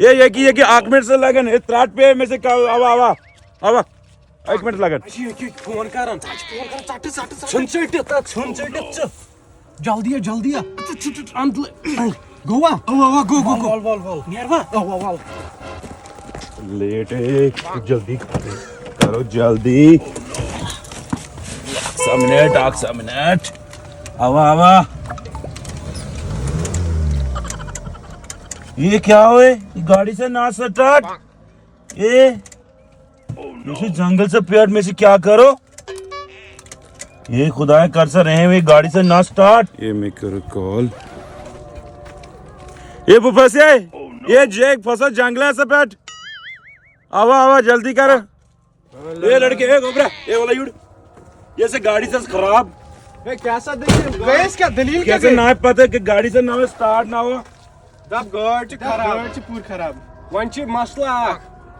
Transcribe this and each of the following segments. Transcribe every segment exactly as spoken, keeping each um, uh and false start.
ہے، یہِ کہِ، یہِ کہِ اکھ منٹ سا لگان، ہے، ترٛٹھ پیٚیہِ مےٚ سۭتۍ کَرُن، اوا، اوا، اوا، اکھ منٹ لگان۔ اَسہِ چھِ یہِ کہِ فون کران، ژٕ چھِ فون کران، ژَٹہٕ، ژَٹہٕ، ژَٹہٕ۔ ژھٕن ژٔٹِتھ، تہٕ ژھٕن ژٔٹِتھ ژٕ۔ جلدی یا، جلدی یا۔ ژٕ، ژٕ، ژٕ، اَنٛد-، گوٚوا؟ اوا، اوا، گوٚو، گوٚو، گوٚو۔ وَل، وَل، وَل۔ نیروا؟ اوا، وَل۔ لیٹ ہے، جلدی کرو، کرو جلدی۔ اکھ سا منٹ، اکھ سا منٹ۔ اوا، اوا۔ یہ کیا ہوئے؟ یہ گاڑی سے نہ سٹارٹ۔ یہ، یہ سے جنگل سے پیٹ میں سے کیا کرو؟ یہ خدایا، کر سا رہے ہیں، یہ گاڑی سے نہ سٹارٹ۔ یہ میں کرو کال۔ یہ بہٕ پھسے، یہ جیک پھسا جنگلس پٮ۪ٹھ۔ اوا، اوا، جلدی کر۔ اے لڑکے، اے گوبرا، اے والا یُڑ۔ یہ سے گاڑی سے خراب۔ ہے، کیٛاہ سا دٔلیٖل؟ گٔیَس کیٛاہ دٔلیٖل کیٛاہ کیٛاہ سے گٔے؟ نہ پتہ کہ گاڑی سے نہ سٹارٹ نہ ہوا۔ دپ گٲڑۍ چھِ دپ خراب۔ گٲڑۍ چھِ پوٗرٕ خراب۔ وۄنۍ چھِ مسلہٕ اکھ،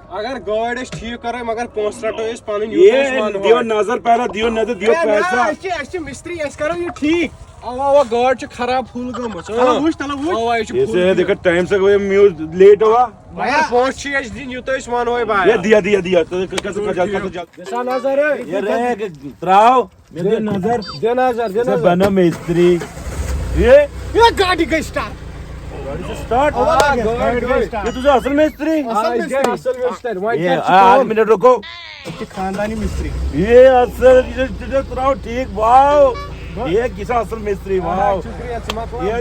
اگر گٲڑۍ أسۍ ٹھیٖک کرو، مگر پونٛسہٕ رٹو أسۍ پنٕنۍ، یوٗتاہ أسۍ یہ وَنو دیو اَتھ۔ نظر پہلا، دیو نظر، دیو ہے، نہ، پیسہ۔ أسۍ چھِ، أسۍ چھِ مِستری، أسۍ کرو یہِ ٹھیٖک۔ اوا، اوا، گٲڑۍ چھِ خراب، فُل گٔمٕژ۔ چلو وٕچھ، چلو وٕچھ۔ اوا، یہِ چھُ یہ فُل سے گٔمٕژ۔ دیکھو ٹائم سے وہ میوز لیٹ ہوا۔ مگر پونٛسہٕ چھِ اَسہِ دِنۍ، یوٗتاہ أسۍ وَنو ہے بھایا۔ یہ دیا، دیا، دیا۔ تو کیسے پچاس، پچاس۔ دِسا نظر ہے۔ یہ رہے کہ تراو۔ مےٚ دِ نظر۔ دِ نظر، دِ ژٕ نظر۔ بناو مستری۔ یہ یہ گاڑی گٔے سٹارٹ۔ گاڑی چھِ سٹارٹ۔ آ، گٲڑۍ، گٲڑۍ۔ یہ تُہۍ چھِو اصل مستری۔ آ، اصل یہِ گٔے مستری۔ اصل مستری۔ وۄنۍ یہ کیٛاہ چھِ آ، اکھ کٲم؟ منٹ رُکو۔ أسۍ چھِ خاندانی مستری۔ یہ اصل، یہ چھِ تراو ٹھیک، واو۔ یہ کیٛاہ چھِ اصل مستری، واو۔ شُکریہ، ژٕ مۄکلاو۔ یہ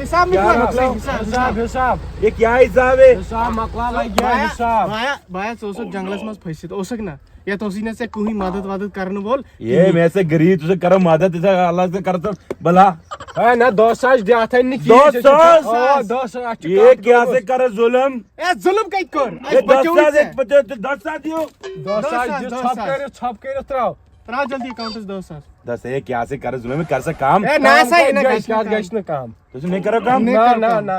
حساب کیا مۄکلاو؟ مۄکلاو؟ حساب، حساب، حساب۔ یہ کیا حساب ہے؟ حساب مۄکلاو، وۄنۍ کیٛاہ بایا، حساب؟ بایا، بایا، ژٕ اوسُکھ جنگلس منٛز پھٔسِتھ، اوسُکھ نا؟ یتھ اوسُے نہٕ ژےٚ کٕہٕنۍ مدد ودد کرنہٕ وول یہ کِہیٖنۍ۔ میں سے غریب، تُہۍ کرو مدد، تُہۍ اللہ سے کرو تو بلا۔ ہے نہ، دہ ساس دِ اتھ نہٕ کِہیٖنۍ، دہ ساس؟ آ، دہ ساس، اتھ چھُ یہ کتھ کیا گوٚمُت؟ سے کرو ظلم؟ اے، ظلم کتہِ کوٚر؟ یہ اَسہِ دہ بچووُے ساس، ژےٚ۔ ایک پتہ دہ ساس دیو۔ دہ ساس دہ ساس، دِ، دہ ژھۄپہٕ ساس۔ کٔرِتھ، ژھۄپہٕ کٔرِتھ تراو۔ تراو جلدی اکاؤنٹس دہ ساس۔ دس، یہ کیا سے کرو ظلم، کر سا کام۔ اے، نہ کام سا، کتہِ نہ گژھِ، گژھِ کتہِ نہٕ گژھِ کام۔ نہٕ کام۔ تُہۍ چھِو نہیں کرو کام؟ نہ، نہ، نہ۔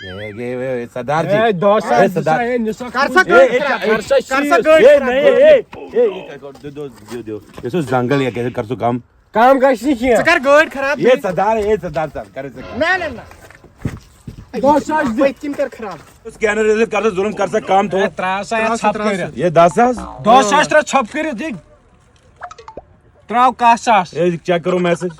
یہ، یہ، یہ، سردار جی۔ اے، دہ ساس اے، سردار۔ دِ سا، اے، نہ سا کر سا کُس۔ گٲڑۍ اے، اے، خراب، اے، کر سا اے، شیٖش۔ نہ، اے، اے، اے، دو، دو، دو، دو۔ یہ سو جنگل، یہ کیسے کر سو کام؟ کام گژھِ نہٕ کینٛہہ۔ ژٕ کر گٲڑۍ خراب، یہ بیٚیہِ۔ سردار، اے، سردار صاحب، کر سا کام۔ نہ، نہ، نہ۔ دہ ساس دِ۔ پٔتۍ کِنۍ کر خراب۔ اس کینر کر سا ظلم، کر سا کام تو۔ اے، تراو سا یتھ ژھۄپہٕ کٔرِتھ۔ یہ دس ساس؟ دہ ساس تراو ژھۄپہٕ کٔرِتھ، دِ۔ تراو کاہ ساس۔ اے، چیک کرو میسج۔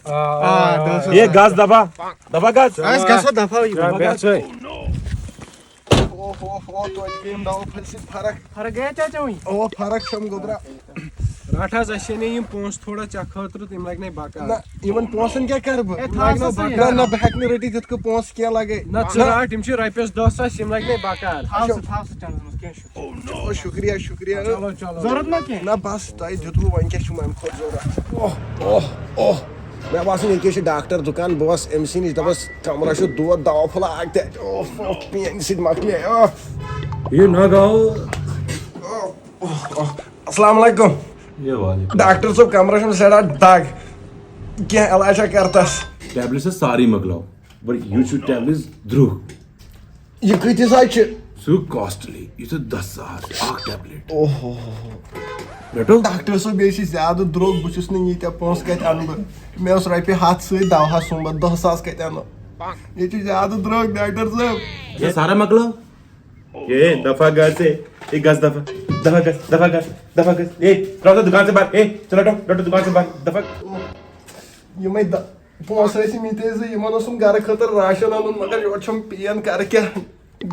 آ، آ، آ، دہ ساس۔ یہ گس دفعہ، دفعہ گس۔ أسۍ گژھو دفعہ یہِ۔ دفعہ گس۔ اوہ، اوہ، اوہ، توتہِ گٔے یِم دوا پھلہِ سۭتۍ فرق۔ فرق گٔیا چاچا وۄنۍ؟ اوہ، فرق چھم گوٚبرا۔ رٹ حظ، اَسہِ اَنے یِم پونٛسہٕ تھوڑا ژےٚ خٲطرٕ، تہٕ یِم لگنے بکار۔ نہ، یِمن پونٛسن کیٛاہ کرٕ بہٕ؟ ہے، تھاو سا ژٕے۔ نہ، نہ، بہٕ ہٮ۪کہٕ نہٕ رٔٹِتھ یِتھ کٔنۍ پونٛسہٕ کینٛہہ لگے۔ نہ، ژٕ نہ۔ رٹ، یِم چھِ رۄپیس دہ ساس، یِم لگنے بکار۔ تھاو سا، اچھا۔ تھاو سا چنٛدس منٛز، کینٛہہ چھُنہٕ۔ چلو، شُکریہ، شُکریہ۔ چلو، چلو۔ ضروٗرت ما کینٛہہ؟ نہ، بس، تۄہہِ دیُتوُ، وۄنۍ کیٛاہ چھُ اَمہِ کھۄتہٕ ضروٗرت؟ اوہ، اوہ، اوہ۔ مےٚ باسان، ییٚکیٛاہ چھُ ڈاکٹر دُکان، بہٕ وَسہٕ أمۍ سٕے نِش، دَپَس، کَمرَس چھُ دود، دَوا پھوٚلہ اَکھ تہِ۔ اوہ، اوہ، پین سۭتۍ مۄکلے، اوہ۔ یہِ نہ گوٚو۔ اوہ، اوہ، اوہ۔ السلام علیکم۔ یہِ وعلیکم۔ ڈاکٹر صٲب، کَمرَس چھُم سٮ۪ٹھاہ دَگ۔ کینٛہہ علاج چھا کَرٕ تَس؟ ٹیبلِٹ چھِ سارے مۄکلاو، but یہِ چھُ ٹیبلِٹ درٛوگ۔ یہِ کۭتِس حظ چھِ؟ سُہ کاسٹلی، یہِ چھُ دَہ ساس اَکھ ٹیبلِٹ۔ اوہ ہو ہو ہو۔ رَٹو؟ ڈاکٹر صٲب، یہِ چھِ زیادٕ درٛوگ، بہٕ چھُس نہٕ ییٖتیٛاہ پونٛسہٕ کَتہِ اَنہٕ بہٕ؟ مےٚ اوس رۄپیہِ ہَتھ سۭتۍ دَوہَس سُمبَتھ، دَہ ساس کَتہِ اَنہٕ؟ یہِ چھُ زیادٕ درٛوگ، ڈاکٹر صٲب۔ یہِ سارا مۄکلاو۔ ہے، دفعہ گژھ ہے۔ ہے، گژھ دفعہ۔ دفعہ گژھ، دفعہ گژھ، دفعہ گژھ۔ ہے، رٹو دکان سے باہر۔ ہے، چلو ہٹو، رٹو دکان سے باہر۔ دفعہ۔ یِمے دَ-، پونٛسہٕ ٲسۍ یِم ییٚتہِ ٲسۍ، یِمن اوسُم گرٕ خٲطرٕ راشن اَنُن، مگر یورٕ چھُم پین، کرٕ کیٛاہ؟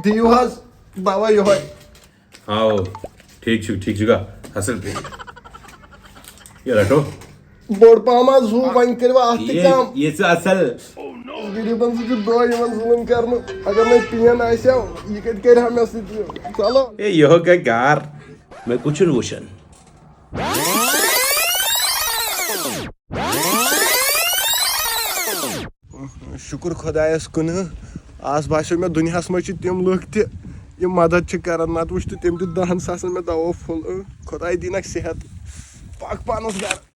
دِیِو حظ دوا یِہوے۔ آو، ٹھیٖک چھُ، ٹھیٖک چھُ، گا، اصل پٲٹھۍ۔ یہِ رٹو۔ بوٚڑ پہم حظ ہُہ، وۄنۍ کٔرِو اَتھ تہِ یہِ، کم۔ یہِ چھُ اصل۔ غریٖبن سۭتۍ چھُ دۄہ یِوان ظُلُم کرنہٕ۔ اگر نہٕ پین آسہِ ہا، یہِ کتہِ کرِ ہا مےٚ سۭتۍ یہِ؟ چلو۔ ہے، یہِ ہو گٔے گار۔ مےٚ کُس چھُنہٕ وٕچھان؟ شُکُر خۄدایَس کُن، آز باسیو مےٚ دُنیاہَس منٛز چھِ تِم لُکھ تہِ، یِم مدد چھِ کران، نتہٕ وٕچھ تہٕ تٔمۍ دیُت دَہَن ساسَن مےٚ دوا پھوٚل۔ خۄداے دِنَکھ صحت، پَکھ پانَس گرٕ۔